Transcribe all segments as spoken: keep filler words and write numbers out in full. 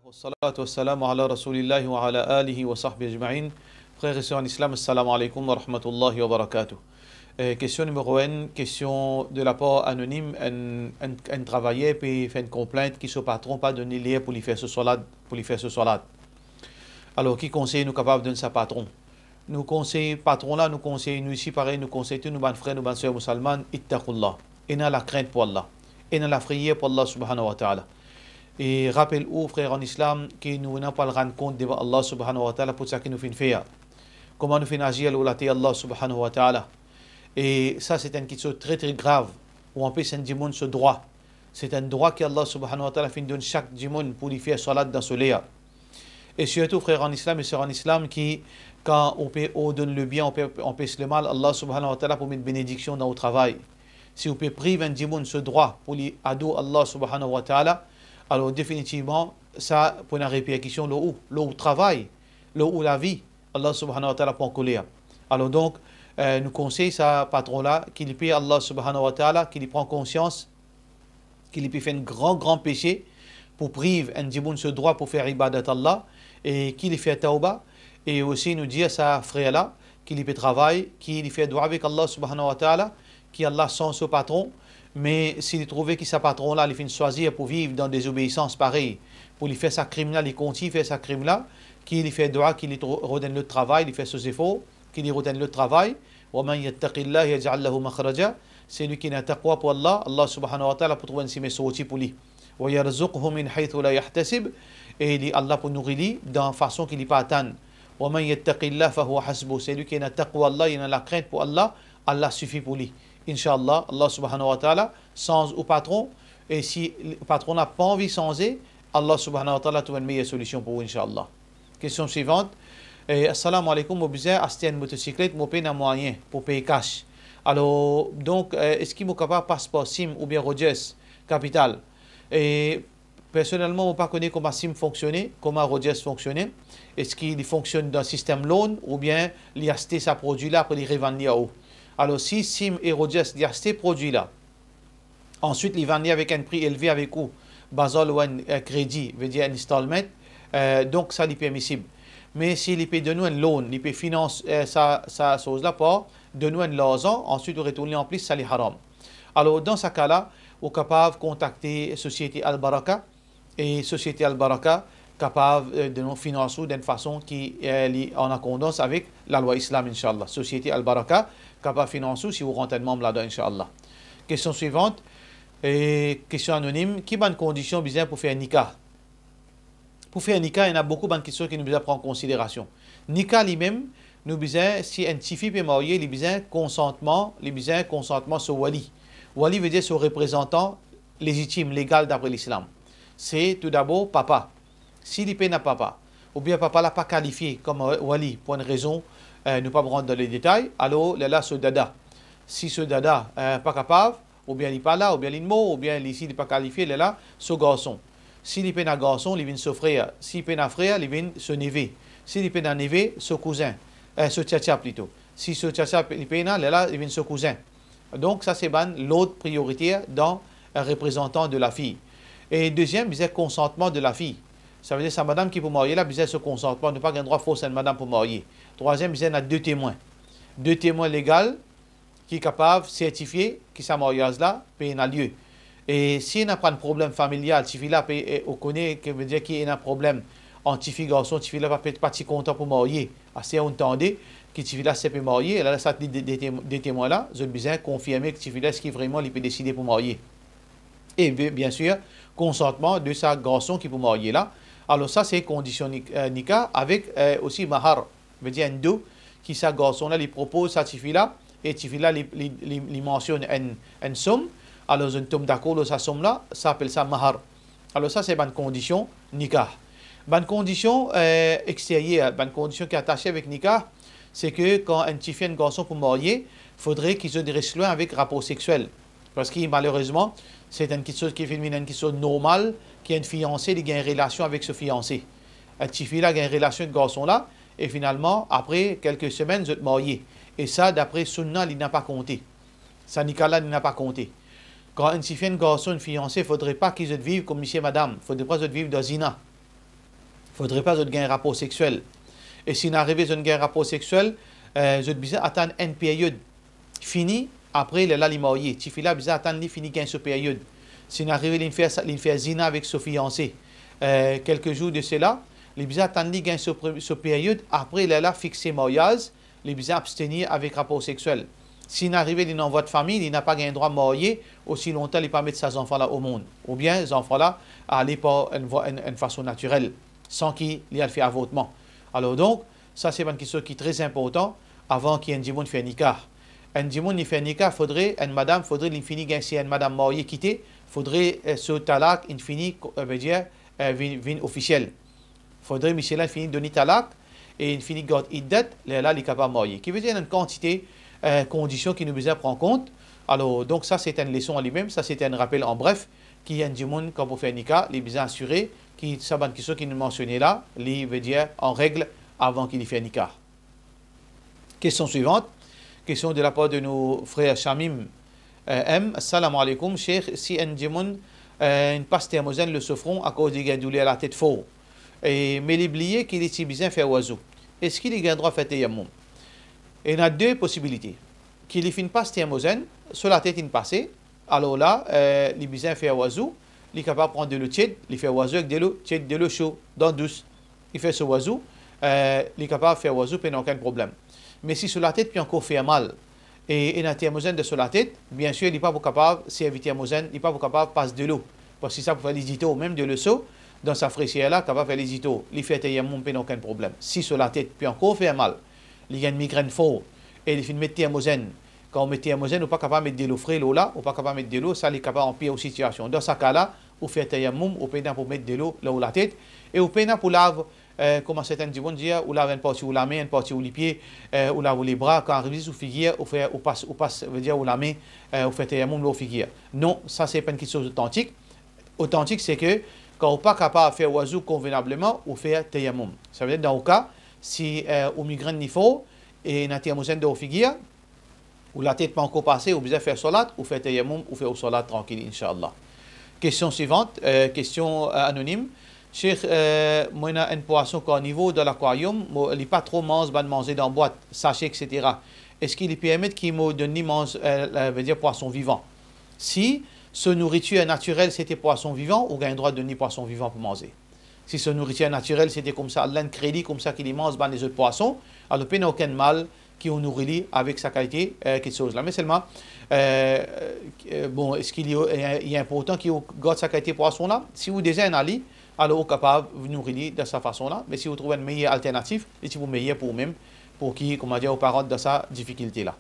Wassalatu wassalamu ala Rasulillahi wa ala alihi wa sahbihi ajma'in. Frer e ser an Islam, assalamu alaikum wa rahmatullahi wa barakatuh. Eh, kestion nimero enn, kestion de lapar anonim, enn, enn, enn travayer pe fer enn konplint ki so patron pa donn li ler pou li fer so swala, pou li fer so swala. Alor, ki konsey nou kapav donn sa patron? Nou konsey patron la, nou konsey nou isi, parey nou konsey tou nou bann frer, nou bann ser mousalman, ittaqullah. Ena lakrint pou Allah. Ena lafreyer pou Allah subhanahu wa ta'ala. E rapel ou, frer an Islam, ki nou ena pou al rann kont devan Allah subhanahu wa ta'ala pou sa ki nou finn fer. Kouma nou finn azir lor later Allah subhanahu wa ta'ala. E sa, se enn kiksoz tre, tre grav. Ou anpes enn dimoun so drwa. Se enn drwa ki Allah subhanahu wa ta'ala finn donn sak dimoun pou li fer swala dan so ler. E sirtou, frer an Islam e ser an Islam, ki kan ou pe ordonn lebien, ou pe anpes lemal, Allah subhanahu wa ta'ala pou met benediksion dan ou travay. Si ou pe priv enn dimoun so drwa pou li ador Allah subhanahu wa ta'ala, alor definitivman, sa pou ena reperkision lor ou, lor ou travay, lor ou lavi, Allah subhanahu wa ta'ala pou ankoler. Alor donk, eh, nou konsey sa patron la, ki li per Allah subhanahu wa ta'ala, ki li pran konsians ki li pe fer enn gran, gran pese pou priv enn dimoun so drwa pou fer ibadat Allah, e ki li fer tawba. E osi nou dir sa frer la, ki li pe travay, ki li fer dwa avek Allah subhanahu wa ta'ala, ki Allah sanz so patron, me si li trouve ki sa patron la, li finn swazir pou viv dan dezobeisans parey, pou li fer sa krim la, li kontign fer sa krim la, ki li fer dwa, ki li trou-, rod enn lot travay, li fer so zefor, ki li rod enn lot travay. Wa man yattaqillaha yaj'al lahu makhraja. Selwi ki ena taqwa pou Allah, Allah subhanahu wa ta'ala pou trouv enn simin sorti pou li. Wa yarzuqhu min haythu la yahtasib. E li, Allah pou nouri li dan fason ki li pa atann. Wa man yattaqillaha fahuwa hasbuh. Selwi ki ena taqwa Allah, li ena lakrint pou Allah, Allah sifi pou li. Inshallah, Allah subhanahu wa ta'ala sanz ou patron. E si patron la pa anvi sanze, Allah subhanahu wa ta'ala trouv enn meyer solision pou ou, inshallah. Kestion swivant. Eh, assalamu alaikum, mo bizin aste enn motosiklet, mo pena mwayin pou pey kas. Alor, donk, eh, eski mo kapav pas par Sim oubien Rogers Capital? E personelman, mo pa kone kouma Sim fonksione, kouma Rogers fonksione. Eski li fonksionn dan sistem loan oubien li aste sa prodwi la, apre li revann li ar ou? Alor, si Sim e Rogers li aste prodwi la, answit li vann li avek enn pri elve avek ou, bazar lor enn, eh, kredi, vedir enn installment, eh, donk sa li permisib. Me si li pe donn ou enn loan, li pe finans, eh, sa, sa soz la par donn ou enn larzan, answit ou retourn li anplis, sa li haram. Alor, dan sa ka la, ou kapav kontakte Sosiete Al Baraka, e Sosiete Al Baraka kapav, eh, donn ou, finans ou dan enn fason ki, eh, li an akordans avek lalwa Islam, inshallah. Sosiete Al Baraka kapav finans ou si ou rant enn manm ladan, inshallah. Kestion swivant, eh, kestion anonim, ki bann kondision bizin pou fer nikah? Pou fer nikah, ena boukou bann kiksoz ki nou bizin pran konsiderasion. Nikah limem, nou bizin, si enn tifi pe marye, li bizin konsantman, li bizin konsantman so wali. Wali vedir so reprezantan lezitim, legal dapre Lislam. Se toudabor papa. Si li pena papa, oubien papa la pa kalifie kom wali pou enn rezon, eh, nou pa pou rant dan le detay, alor lerla so dada. Si so dada, eh, pa kapav, oubien li pa la, oubien li mor, oubien li, si li pa kalifie, lerla so garson. Si li pena garson, li vinn so frer. Si li pena frer, li vinn so neve. Si li pena neve, so kouzin. Eh, so tiatia plito. Si so tiatia pe-, li pena, lerla li vinn so kouzin. Donk, sa se bann lord prioriter dan, eh, reprezantan de lafiy. E deziem, bizin konsantman de lafiy. Savedir sa madam ki pou marye la, bizin so konsantman. Nou pa gagn drwa fors enn madam pou marye. Trwaziem, bizin ena de temwin. De temwin legal, ki kapav sertifie ki sa maryaz la pe ena lie. E si ena bann problem familial, tifi la pe, e, ou kone, ki vedir ki ena problem ant tifi garson, tifi la pa pe, pa ti kontan pou marye. Aster ou tande ki tifi la se pe marye, lerla sa de, de, de tem-, de temwin la, zot bizin konfirme ki tifi la eski vreman li pe deside pou marye. E bi-, biensir, konsantman de sa garson ki pou marye la. Alor sa se kondision nik-, eh, nikah avek, eh, osi mahar. Vedir enn do ki sa garson la li propoz sa tifi la, e tifi la li, li, li, li mansionn enn, enn som, alor zot tom dakor lor sa som la, sa apel sa mahar. Alor sa se bann kondision nikah. Bann kondision, eh, exteryer, bann kondision ki atase avek nikah, se ke kan enn tifi, enn garson pou marye, fodre ki zot res lwin avek rapor sexiel. Parski malerezman, se enn kiksoz ki finn vinn enn kiksoz normal, ki enn fianse, li gagn relasion avek so fianse. Enn tifi la gagn relasion ek garson la, e finalman, apre kelke semenn, zot marye. E sa, dapre sounna, li napa konte. Sa nikah la, li napa konte. Kan enn tifi, enn garson, enn fianse, fodre pa ki zot viv kouma misie madam, fodre pa zot viv dan zina. Fodre pa zot gagn rapor seksiel. E si inn arive zot gagn rapor seksiel, eh, zot bizin atann enn period fini, apre lerla li marye. Tifi la bizin atann li fini gagn so period. Si inn arive linn fer sa, linn fer zina avek so fianse, eh, kelke zour de sela, li bizin atann li gagn so pre-, so period, apre lerla fikse maryaz, li bizin abstenir avek rapor seksiel. Si inn arive linn an vwa de fami, li napa gagn drwa marye osi lontan li pa met sa zanfan la omond, oubien zanfan la ale par enn vwa, enn, enn fason natirel, san ki li al fer avortman. Alor donk, sa se bann kiksoz ki tre inportan avan ki enn dimoun fer nikah. Enn dimoun li fer nikah, fodre enn madam, fodre li fini gagn, si enn madam marye kite, fodre, eh, so talak inn fini, ko-, eh, vedir, eh, vinn, vinn ofisiel. Fodre misie la fini donn li talak e inn fini gard iddat, lerla li kapav marye. Ki vedir ena enn kantite, eh, kondision ki nou bizin pran kont. Alor, donk sa se enn leson an limem, sa se enn rapel an bref, ki enn dimoun kan pou fer nikah, li bizin asire ki sa bann kiksoz ki nou mansione la, li vedir an reg avan ki li fer nikah. Kestion swivant, kestion de lapar de nou frer Shamim, eh, M. Salam aleykoum, Sheikh, si enn dimoun, eh, inn pas termozenn lor so fron akoz li gagn douler latet for, e, me li bliye ki li ti bizin fer wazou, eski li gagn drwa fer tayammoum? Ena de posibilite. Ki li finn pas termozenn, so latet inn pase, alor la, eh, li bizin fer wazou, li kapav pran delo tied, li fer wazou ek delo tied, delo so, dan dous. Li fer so wazou, eh, li kapav fer wazou, pena okenn problem. Me si so latet pe ankor fer mal, e ena termozenn dan so latet, biensir, li pa pou kapav servi termozenn, li pa pou kapav pas delo, parski sa pou fer li ditor, mem delo so, dan sa freser la, kapav fer li ditor. Li fer tayammoum, pena okenn problem. Si so latet pe ankor fer mal, li gagn migrenn for, e li finn met termozenn. Kan ou met termozenn, ou pa kapav met delo fre lor la, ou pa kapav met delo, sa li kapav anpir ou sitiasion. Dan sa ka la, ou fer tayammoum, ou pena pou met delo lor latet, e ou pena pou lav, eh, kouma sertin dimoun dir, ou lav enn parti ou lame, enn parti ou lipie, eh, ou lav ou lebra, kan ariv zis ou figir, ou fer, ou pas, ou pas, vedir ou lame, eh, ou fer tayammoum lor figir. Non, sa se pa enn kiksoz otantik. Otantik, se ke kan ou pa kapav fer wazou konvenableman, ou fer tayammoum. Savedir, dan ou ka, si, eh, ou migrenn li for, e ena termozenn dan ou figir, ou latet pa ankor pase, ou bizin fer swalat, ou fer tayammoum, ou fer ou swalat trankil, inshallah. Kestion swivant, eh, kestion, eh, anonim. Sheikh, eh, mo ena enn pwason karnivor dan lakwaryom, mo, li pa tro manz bann manze dan bwat, sase, et cetera. Eski li permet ki mo donn li manz, eh, eh, vedir pwason vivan? Si so nouritir natirel sete pwason vivan, ou gagn drwa donn li pwason vivan pou manze. Si so nouritir natirel sete koumsa, Allah inn kre li koumsa ki li manz bann lezot pwason, alor pena okenn mal ki ou nouri li avek sa kalite, eh, kiksoz la. Me selman, eh, eh, bon, eski li, eh, li inportan ki ou gard sa kalite pwason la? Si ou deza ena li, alor ou kapav nouri li dan sa fason la. Me si ou trouv enn meyer alternatif, li ti pou meyer pou oumem, pou ki, koumadir, ou pa rant dan sa difikilte la.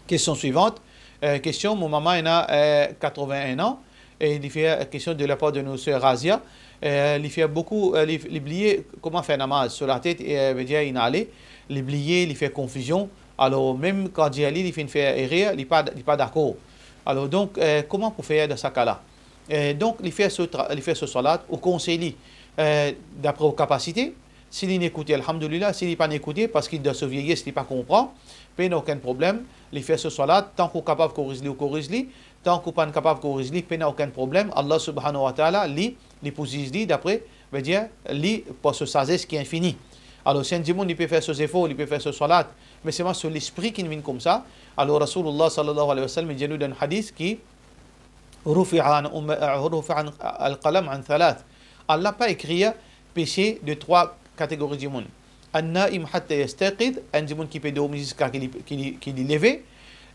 Kestion swivant. Eh, kestion, mo mama ena, eh, katrovin-enn an, e li fer, eh, kestion de lapar de nou ser Razia. Eh, li fer boukou, eh, li, li bliye kouma fer namaz, so latet, eh, vedir inn ale, li bliye, li fer konfizion. Alor, mem kan dir li, li finn fer erer, li pa, li pa dakor. Alor, donk, eh, kouma pou fer dan sa ka la? Eh, donk, li fer so tra-, li fer so swalat, ou konsey li, eh, dapre ou kapasite, si li ekoute, alhamdulillah, si li pa ekoute, parski dan so vyeyes, li pa konpran, pena okenn problem, li fer so swalat, tan ki ou kapav koriz li, ou koriz li, tan ki ou pa kapav koriz li, pena okenn problem, Allah subhanahu wa ta'ala, li, li pou ziz li dapre, vedir, li, par so sazes ki infini. Alor, si enn dimoun, li pe fer so zefor, li pe fer so swalat, me selman so lespri ki vinn koumsa, alor Rasoulullah sallallahu alayhi wa sallam, li dir nou dan hadis ki, rufi'a an umma-, rufi'a an, al-qalam an thalath. Allah pa ekrir pese de trwa kategori dimoun. An-naim hatta yastayqiz, enn dimoun ki pe dormi ziska ki li, ki li, ki li leve.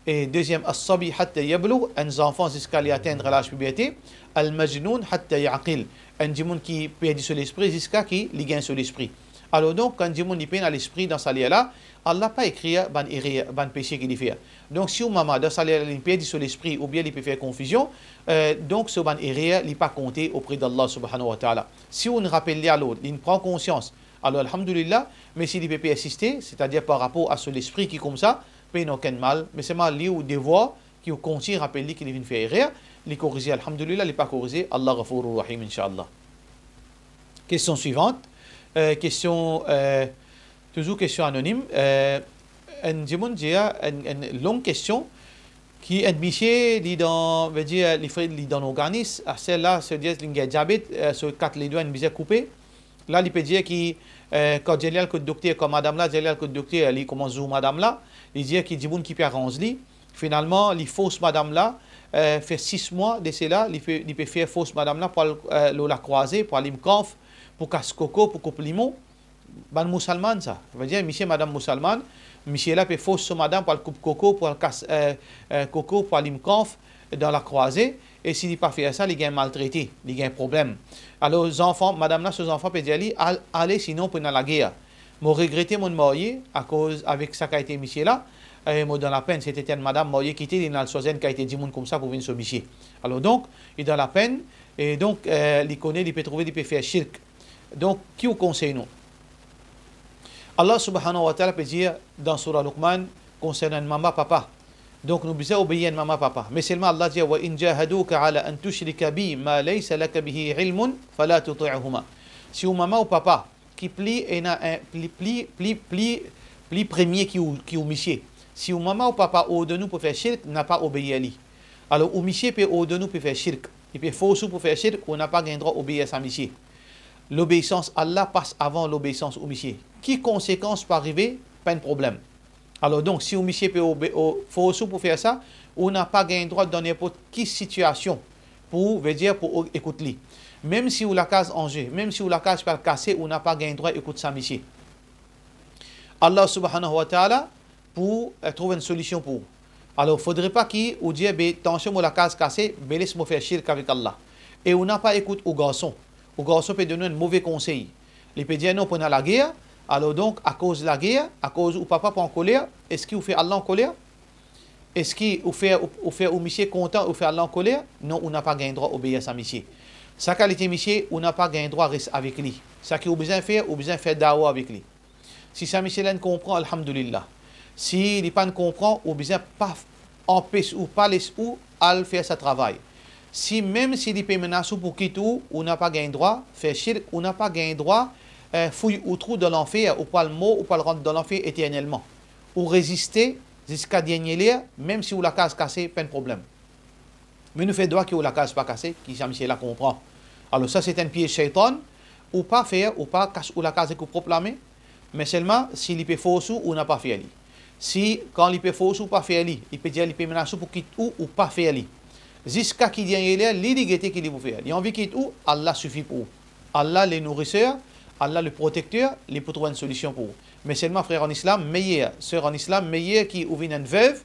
E deziem, as-sabi hatta yablugh, enn zanfan ziska li atenn laz piberte. Al-majnoun hatta ya'qil, enn dimoun ki perdi so lespri ziska ki li gagn so lespri. Alor donk, kan dimoun li pena lespri dan sa ler la, Allah pa ekrir bann erer, bann pese ki li fer. Donk, si ou mama dan sa ler la, li perdi so lespri oubien li pe fer konfizion, eh, donk, so bann erer, li pa konte opre d'Allah subhanahu wa ta'ala. Si ou rapel li alor, li pran konsians, alor, alhamdulillah, me si li pe persiste, setadir par rapor a so lespri ki koumsa, pena okenn mal, me selman li ou devwar ki ou kontign rapel li ki li finn fer erer, li korize, alhamdulillah, li pa korize, Allah Ghafourur Rahim, inshallah. Kestion swivant. Eh, kestion, eh, touzour kestion anonim. Eh, enn dimoun dir, enn, enn long kestion, ki enn misie, li dan, vedir, li fer, li dan lorganis, aster la, se dir, li gagn diabet, eh, so kat ledwa inn bizin koupe, La, li pe dir ki, eh, kan dir li al kot dokter, kan madam la dir li al kot dokter, li koumans zour madam la, li dir ki dimoun ki pe aranz li, finalman, li fors madam la, eh, fer sis mwa de sela, li pe, li pe fer fors madam la pou al, eh, lor lakrwaze, pou alim kanf, pou kas koko, pou koup limon. Bann mousalmann sa. Savedir, misie, madam mousalmann, misie la pe fors so madam pou al koup koko, pou al kas, eh, eh, koko, pou alim kanf dan lakrwaze, e si li pa fer sa, li gagn maltrete, li gagn problem. Alor, zanfan, madam la, so zanfan pe dir li, "Al, ale, sinon pou ena lager." Mo regrete mo'nn marye akoz avek sa kalite misie la, e mo dan lapenn, se ti enn madam marye kite li, inn al swazir enn kalite dimoun koumsa pou vinn so misie. Alor donk, li dan lapenn, e donk, eh, li kone, li pe trouve, li pe fer shirk. Donk, ki ou konsey nou? Allah subhanahu wa ta'ala pe dir dan soura Luqman konsernan mama, papa. Donk, nou bizin obeir enn mama, papa. Me selman Allah dir, "Wa in jahadaka ala an tushrika bi ma laysa laka bihi ilmun, fala tuti'huma." Si ou mama ou papa, ki pli ena enn, pli, pli, pli, pli, pli premie ki ou, ki ou misie. Si ou mama ou papa ordonn ou pou fer shirk, na pa obeir li. Alor, ou misie pe ordonn ou pou fer shirk, li pe fors ou pou fer shirk, ou na pa gagn drwa obeir sa misie. Lobeisans Allah pas avan lobeisans ou misie. Ki konsekans pou arive, pa enn problem. Alor donk, si ou misie pe obe-, o-, fors ou pou fer sa, ou na pa gagn drwa dan ninport ki sitiasion pou, vedir pou ou ekout li. Mem si ou lakaz an ze, mem si ou lakaz pe al kase, ou na pa gagn drwa ekout sa misie. Allah subhanahu wa ta'ala pou, eh, trouv enn solision pou ou. Alor, fodre pa ki ou dir, "Be, tansion mo lakaz kase, be les mo fer shirk avek Allah." E ou na pa ekout ou garson. Ou garson pe donn ou enn move konsey. Li pe dir, "Non, pou ena lager." Alor donk, akoz lager, akoz ou papa pou ankoler, eski ou fer Allah ankoler? Eski ou fer, ou, ou fer ou misie kontan, ou fer Allah ankoler? Non, ou na pa gagn drwa obeir sa misie. Sa kalite misie, ou na pa gagn drwa res avek li. Sa ki ou bizin fer, ou bizin fer dawa avek li. Si sa misie la inn konpran, alhamdulillah. Si li pa'nn konpran, ou bizin pa f-, anpes ou, pa les ou al fer sa travay. Si mem si li pe menas ou pou kit ou, ou na pa gagn drwa fer shirk, ou na pa gagn drwa, eh, fouy ou trou dan lanfer, ou pou al mor, ou pou al rant dan lanfer eternelman. Ou reziste ziska dernie ler, mem si ou lakaz kase, pa enn problem. Me nou fer dwa ki ou lakaz pa kase, ki sa misie la konpran. Alor sa, se enn piez shaytan, ou pa fer, ou pa kas ou lakaz ek ou prop lame, me selman, si li pe fors ou, ou na pa fer li. Si, kan li pe fors ou, pa fer li, li pe dir, li pe menas ou pou kit ou, ou pa fer li. Ziska ki dernie ler, li, li gete ki li pou fer. Li anvi kit ou, Allah sifi pou ou. Allah le nourisseur, Allah le protecteur, li pou trouv enn solision pou ou. Me selman, frer an Islam, meyer, ser an Islam, meyer ki ou vinn enn vev,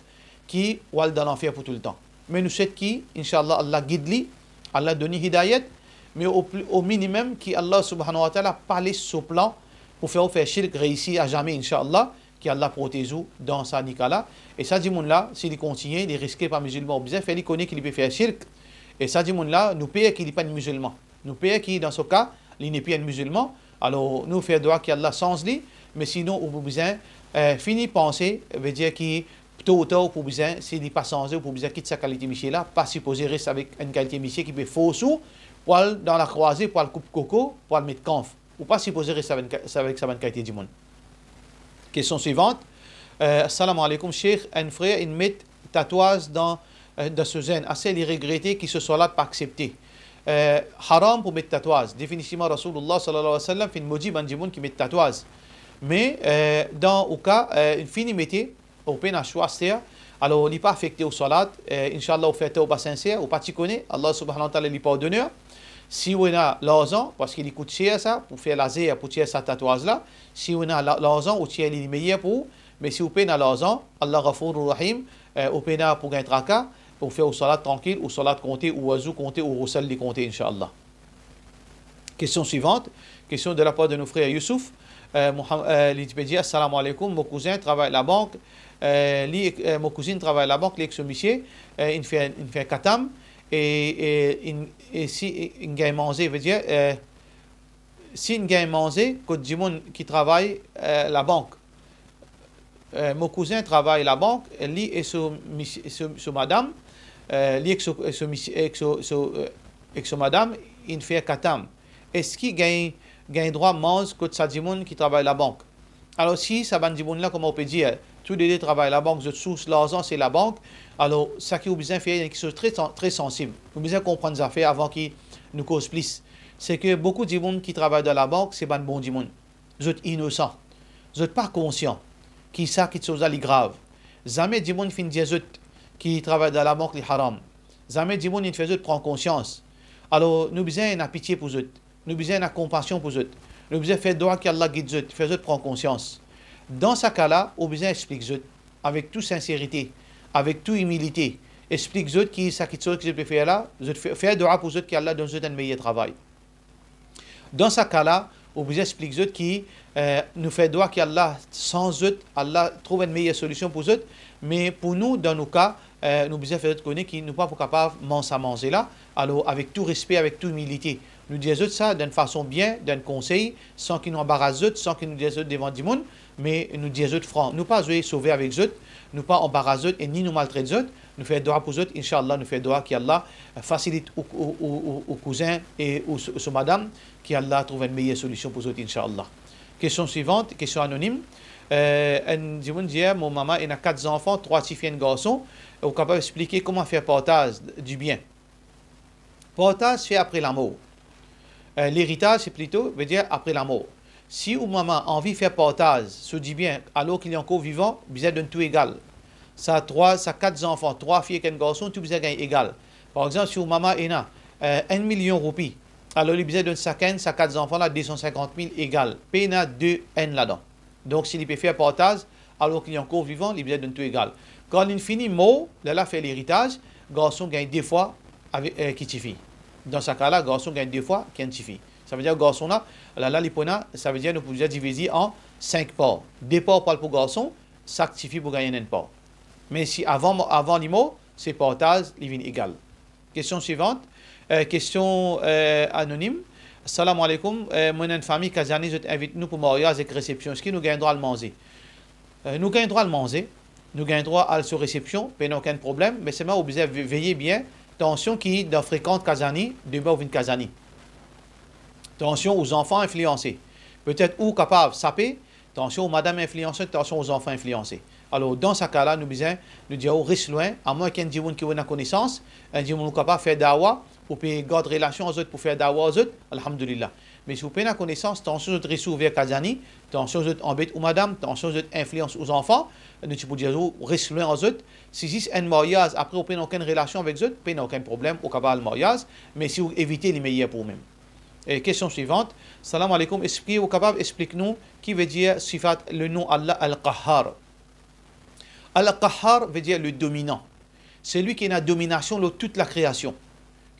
ki ou al dan lanfer pou toultan. Me nou swet ki, inshallah, Allah gid li, Allah donn li hidayat, me o pli, o minimem ki Allah subhanahu wa ta'ala pa les so plan pou fer ou fer shirk reisi a zame, inshallah, ki Allah protez ou dan sa nika la. E sa dimoun la, si li kontigne, li riske pa mizilman, ou bizin fer li kone ki li pe fer shirk. E sa dimoun la, nou per ki li pa enn mizilman. Nou per ki dan so ka, li nepli enn mizilman. Alor, nou fer dwa ki Allah sanz li, me sinon, ou pou bizin, eh, fini panse, vedir ki to ou tar ou pou bizin, si li pa sanze, ou pou bizin kit sa kalite misie la, pa sipoze res avek enn kalite misie ki pe fors ou pou al dan lakrwaze, pou al koup koko, pou al met kanf. Ou pa sipoze res avek, avek sa bann kalite dimoun. Kestion swivant. Eh, Assalamu alaikum, Sheikh. Enn frer inn met tatwaz dan, eh, dan so zenn. Aster li regrete ki so swalat pa aksepte. Eh, haram pou met tatwaz. Definitivman, Rasoulullah sallallahu alayhi wa sallam finn modi bann dimoun ki met tatwaz. Me, eh, dan ou ka, eh, fini mete, ou pena swa aster, alor li pa afekte ou swalat, eh, inshallah ou fer tar ou pa sinser, ou pa ti kone, Allah subhanahu wa ta'ala li pardoner. Si ou ena larzan, parski li kout ser sa, pou fer lazer, pou tir sa tatwaz la, si ou ena la-, larzan, ou tir li, li meyer pou ou, me si ou pena larzan, Allah Ghafourur Rahim, eh, ou pena pou gagn traka, ou fer ou swalat trankil, ou swalat konte, ou wazou konte, ou ghusl li konte, inshallah. Kestion swivant, kestion de lapar de nou frer Youssouf. Eh, Moham-, eh, li ti pe dir, "Assalamu alaikum, mo kouzin travay labank, eh, li, eh, mo kouzinn travay labank, li ek so misie, eh, inn fer, inn fer katam, e, e, inn, e si inn gagn manze, vedir, eh, si inn gagn manze kot dimoun ki travay, eh, labank." Eh, mo kouzin travay labank, li e so misi-, so, so madam, eh, li ek so, ek so misi-, ek so, so, eh, ek so madam, inn fer katam. Eski gagn, gagn drwa manz kot sa dimoun ki travay labank? Alor, si sa bann dimoun la, kouma ou pe dir, toulede travay labank, zot sours larzan se labank, alor, sa ki ou bizin fer, ena kiksoz tre san-, tre sansib. Ou bizin konprann zafer avan ki nou koz plis. Se ke boukou dimoun ki travay dan labank, se bann bon dimoun. Zot inosan. Zot pa konsian ki sa kitsoz la li grav. Zame dimoun finn dir zot ki travay dan labank li haram. Zame dimoun inn fer zot pran konsians. Alor, nou bizin ena pitie pou zot. Nou bizin ena konpasion pou zot. Nou bizin fer dwa ki Allah gid zot, fer zot pran konsians. Dan sa ka la, ou bizin explik zot avek tou sinserite, avek tou imilite. Explik zot ki sa kitsoz ki zot pe fer la, zot fer, fer dwa pou zot ki Allah donn zot enn meyer travay. Dan sa ka la, ou bizin explik zot ki, eh, nou fer dwa ki Allah sanz zot, Allah trouv enn meyer solision pou zot, me pou nou, dan nou ka, eh, nou bizin fer zot kone ki nou pa pou kapav manz sa manze la. Alor, avek tou respe, avek tou imilite, nou dir zot sa dan enn fason bien, dan enn konsey, san ki nou anbaras zot, san ki nou dir zot devan dimoun, me nou dir zot fran. Nou pa zwe sove avek zot, nou pa anbaras zot e ni nou maltret zot. Nou fer dwa pou zot, inshallah, nou fer dwa ki Allah fasilit ou, ou, ou, ou, ou kouzin e ou, ou so madam, ki Allah trouv enn meyer solision pou zot, inshallah. Kestion swivant, kestion anonim. Eh, enn dimoun dir, mo mama ena kat zanfan, trwa tifi, enn garson. Ou kapav explike kouma fer partaz dibien? Partaz fer apre lamor. Eh, leritaz, se plito, vedir apre lamor. Si ou mama anvi fer partaz so dibien alor ki li ankor vivan, bizin donn tou egal. Sa trwa, sa kat zanfan, trwa fi ek enn garson, tou bizin gagn egal. Par exanp, si ou mama ena, eh, enn milion roupi, alor li bizin donn sakenn sa kat zanfan la de san sinkant mil egal. Pena de enn ladan. Donk, si li pe fer partaz, alor ki li ankor vivan, li bizin donn tou egal. Kan li fini mor, lerla fer leritaz, garson gagn de fwa avek, eh, ki tifi. Dan sa ka la, garson gagn de fwa ki enn tifi. Savedir garson la, lerla li pou ena, savedir nou pou bizin divize an sink par. De par pou al pou garson, sak tifi pou gagn enn par. Me si avan, avan li mor, se partaz, li vinn egal. Kestion swivant, eh, kestion, eh, anonim. Salam aleykoum, eh, mo ena enn fami Kaziani, zot invit nou pou maryaz ek resepsion. Eski nou gagn drwa al manze? Eh, nou gagn drwa al manze, nou gagn drwa al so resepsion, pena okenn problem, me selman ou bizin ve-, veye bien, tansion ki dan frekant Kaziani, demin ou vinn Kaziani. Tansion ou zanfan inflianse. Petet ou kapav sape, tansion ou madam inflianse, tansion ou zanfan inflianse. Alor, dan sa ka la, nou bizin, nou dir ou res lwin, amwin ki enn dimoun ki ou ena konesans, enn dimoun ou kapav fer dawa, ou pe gard relasion ar zot pou fer dawa ar zot, alhamdulillah. Me si ou pena konesans, tansion zot res ou ver Kaziani, tansion zot anbet ou madam, tansion zot inflians ou zanfan, nou ti pou dir ou res lwin ar zot. Si zis enn maryaz, apre ou pena okenn relasion avek zot, pena okenn problem, ou kapav al maryaz, me si ou evite, li meyer pou ou mem. E kestion swivant. Salam aleykoum, eski ou kapav explik nou ki vedir sifat, le nom Allah Al-Qahhar? Al-Qahhar vedir le dominan. Selwi ki ena dominasion lor tout lakreasion.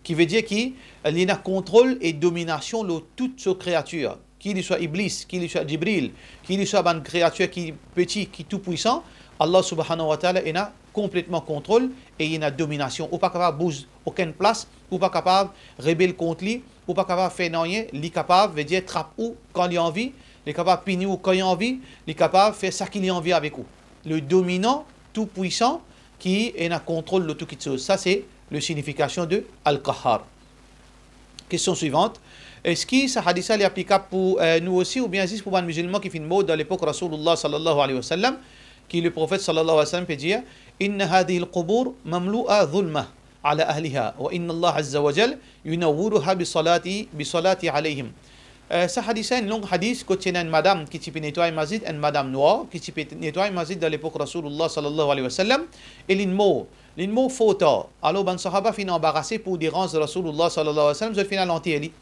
Ki vedir ki, eh, li ena kontrol e dominasion lor tout so kreatir. Ki li swa Iblis, ki li swa Jibril, ki li swa bann kreatir ki peti, ki tou pwisan, Allah Subhanahu wa Ta'ala ena konpletman kontrol e li ena dominasion. Ou pa kapav bouz okenn plas, ou pa kapav rebel kont li, ou pa kapav fer nanye, li kapav, vedir, trap ou kan li anvi, li kapav pini ou kan li anvi, li kapav fer saki li anvi avek ou. Le dominan, tou pwisan, ki ena kontrol lor tou kitsoz. Sa se le signifikasion de Al-Qahhar. Kestion swivant. Eski sa hadis la li aplikab pou, eh, nou osi oubien zis pou bann mizilman ki finn mor dan lepok Rasoulullah sallallahu alayhi wa sallam, ki Leprofet sallallahu alayhi wa sallam pe dir, "Inna hadhihi al-qubur mamlu'a dhulma ala ahliha, wa inna Allah azza wa jal yunawwiruha bi salati, bi salati alayhim." Eh, sa hadis la enn long hadis kot ti ena enn madam ki ti pe netway masjid, enn madam nwar ki ti pe netway masjid dan lepok Rasoulullah sallallahu alayhi wa sallam, e linn mor. Linn mor for tar. Alor bann sahaba finn anbarase pou deranz Rasoulullah sallallahu alayhi wa sallam, zot finn al anter li.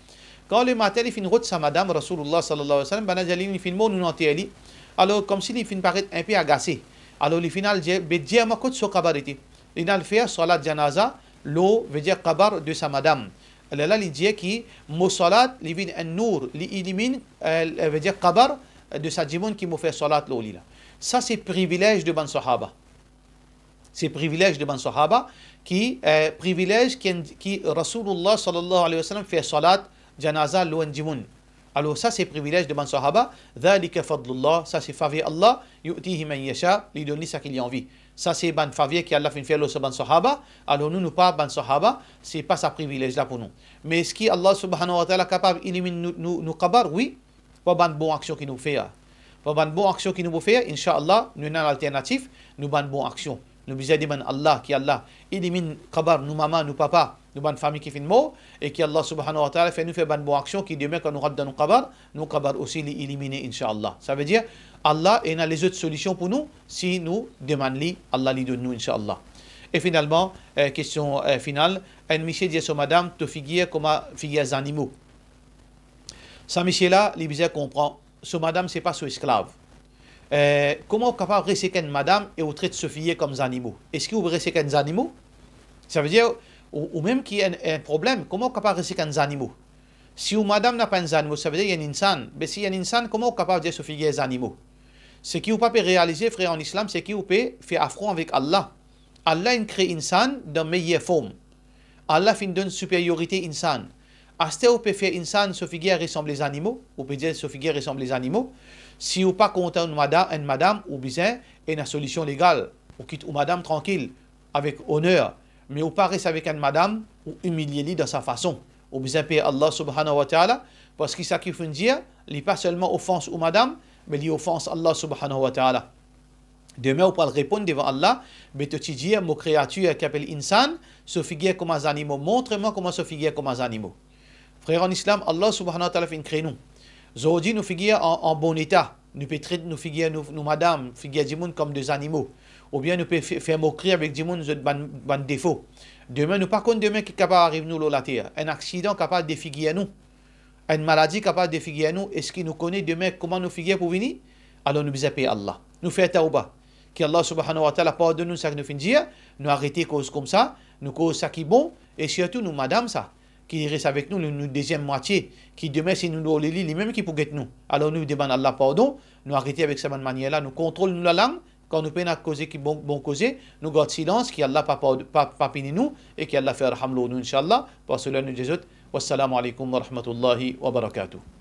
Kan lematin li finn rod sa madam Rasoulullah sallallahu alayhi wa sallam, bann la dir li, "Li finn mor, nou anter li." Alor, koumsi li finn paret inpe agase. Alor, li finn al dir, "Be dir mwa kot so kabar ete." Linn al fer salat janaza lor, vedir kabar de sa madam. Lerla li dir ki mo salat, li vinn enn nour, li iliminn, eh, vedir kabar de sa dimoun ki mo fer salat lor li la. Sa se privilez de bann sahaba. Se privilez de bann sahaba ki, eh, privilez ki, ki Rasoulullah sallallahu alayhi wa sallam fer salat janaza lor enn dimoun. Alor sa se privilez de bann sahaba, "Dhalika fadlullah", sa se faver Allah, "yu'tihi man yasha", li donn li saki li anvi. Sa se bann faver ki Allah finn fer lor sa bann sahaba, alor nou, nou pa bann sahaba, se pa sa privilez la pou nou. Me eski Allah Subhanahu wa Ta'ala kapav iliminn nou, nou, nou kabar? Wi, par bann bon aksion ki nou fer. Par bann bon aksion ki nou pou fer, inshallah, nou ena lalternatif, nou bann bon aksion. Nou bizin demann Allah ki Allah iliminn kabar nou mama, nou papa, nou bann fami ki finn mor, e ki Allah Subhanahu wa Ta'ala fer nou fer bann bon aksion ki demin kan nou rant dan nou kabar, nou kabar osi li ilimine, inshallah. Savedir, Allah ena lezot solision pou nou, si nou demann li, Allah li donn nou, inshallah. E finalman, eh, kestion, eh, final, enn misie dir so madam, "To figir kouma figir zanimo." Sa misie la, li bizin konpran, so madam se pa so esklav. Eh, kouma ou kapav res ek enn madam e ou tret so figir kom zanimo? Eski ou res ek enn zanimo? Savedir, ou, ou mem ki enn, enn problem, kouma ou kapav res ek enn zanimo? Si ou madam napa enn zanimo, savedir li enn insan. Be si li enn insan, kouma ou kapav dir so figir zanimo? Seki ou pa pe realize, frer an Islam, seki ou pe fer afron avek Allah. Allah inn kre insan dan meyer form. Allah finn donn superiorite insan. Aster ou pe fer insan so figir resanble zanimo, ou pe dir so figir resanble zanimo. Si ou pa kontan enn mada-, enn madam, ou bizin ena solision legal. Ou kit ou madam trankil, avek oner. Me ou pa res avek enn madam, ou imilie li dan sa fason. Ou bizin per Allah Subhanahu wa Ta'ala, parski sa ki ou finn dir, li pa selman ofans ou madam, me li ofans Allah Subhanahu wa Ta'ala. Demin ou pral reponn devan Allah, "Be to ti dir mo kreatir ki apel insan, so figir kouma zanimo, montre mwa kouma so figir kouma zanimo." Frer an Islam, Allah Subhanahu wa Ta'ala finn kre nou. Zordi nou figir an, an bon eta, nou pe tret nou figir nou, nou madam, figir dimoun kom de zanimo, oubien nou pe fe-, fer mokri avek dimoun zot bann, bann defo. Demin nou pa konn demin ki kapav ariv nou lor later. Enn aksidan kapav defigir nou. Enn maladi kapav defigir nou, eski nou kone demin kouma nou figir pou vini? Alor nou bizin per Allah. Nou fer tawba. Ki Allah Subhanahu wa Ta'ala pardonn nou seki nou finn dir, nou arete koz koumsa, nou koz seki bon, e sirtou nou madam sa, ki res avek nou, nou, nou deziem mwatie, ki demin si nou lor lili, limem ki pou get nou. Alor nou demann Allah pardon, nou arete avek sa bann manier la, nou kontrol nou lalang, kan nou pena koze ki bon, bon koze, nou gard silans, ki Allah pa, pa, pa, pa pini nou, e ki Allah fer raham lor nou, inshallah, par so ler nou dir zot, wassalamu alaikum wa rahmatullahi wa barakatuh.